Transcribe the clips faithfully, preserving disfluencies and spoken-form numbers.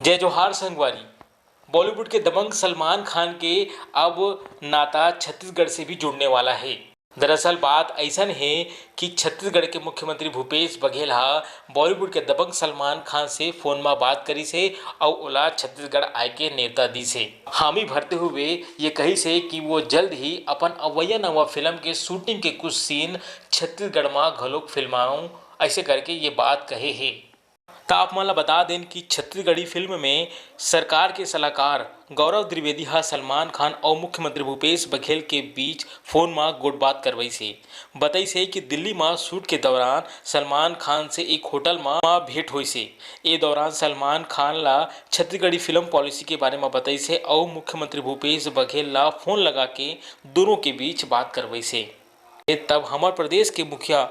जय जोहार संगवारी। बॉलीवुड के दबंग सलमान खान के अब नाता छत्तीसगढ़ से भी जुड़ने वाला है। दरअसल बात ऐसन है कि छत्तीसगढ़ के मुख्यमंत्री भूपेश बघेल हा बॉलीवुड के दबंग सलमान खान से फोन म बात करिस हे अउ ओला छत्तीसगढ़ आए के नेवता दिस हे। हामी भरते हुए ये कहिस हे कि वो जल्द ही अपन अवैया नवा फिल्म के शूटिंग के कुछ सीन छत्तीसगढ़ म घलोक फिल्माऊं, ऐसे करके ये बात कहे हे। त आप मन ल बता देन कि छत्तीसगढ़ी फिल्म में सरकार के सलाहकार गौरव द्विवेदी ह सलमान खान अउ मुख्यमंत्री भूपेश बघेल के बीच फोन म गोठबात करवइस हे। बतइस हे कि दिल्ली म शूट के दौरान सलमान खान से एक होटल म भेंट होइस हे। ए दौरान सलमान खान ल छत्तीसगढ़ी फिल्म पॉलिसी के बारे म बतइस हे अउ मुख्यमंत्री भूपेश बघेल ल फोन लगा के दोनों के बीच बात करवइस हे। तब हमर प्रदेश के मुखिया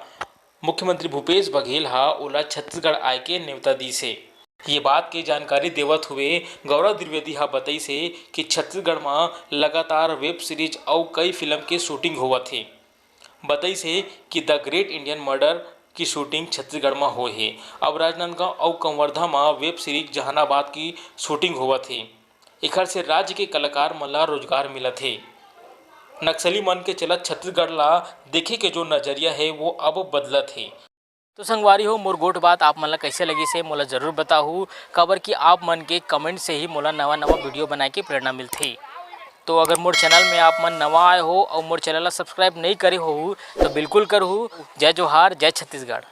मुख्यमंत्री भूपेश बघेल ह ओला छत्तीसगढ़ आए के नेवता दिस हे। ये बात के जानकारी देवत हुए गौरव द्विवेदी ह बतइस हे कि छत्तीसगढ़ म लगातार वेब सीरीज अउ कई फिल्म के शूटिंग होवत हे। बतइस हे कि द ग्रेट इंडियन मर्डर की शूटिंग छत्तीसगढ़ म होए हे। अब राजनांदगांव अउ कवर्धा म वेब सीरीज जहानाबाद की शूटिंग होवत हे। एखर से राज्य के कलाकार मन ला रोजगार मिलत हे। नक्सली मन के चलत छत्तीसगढ़ ला देखे के जो नजरिया हे, वो अब बदलत हे। तो संगवारी हो, मोर गोठ बात आप मन ला कैसे लगिस हे, मोला जरूर बताहू, काबर कि आप मन के कमेंट से ही मोला नवा नवा वीडियो बनाए के प्रेरणा मिलथे। तो अगर मोर चैनल में आप मन नवा आए हो अउ मोर चैनल ला सब्सक्राइब नहीं करे हो, तो बिल्कुल करहू। जय जोहार, जय छत्तीसगढ़।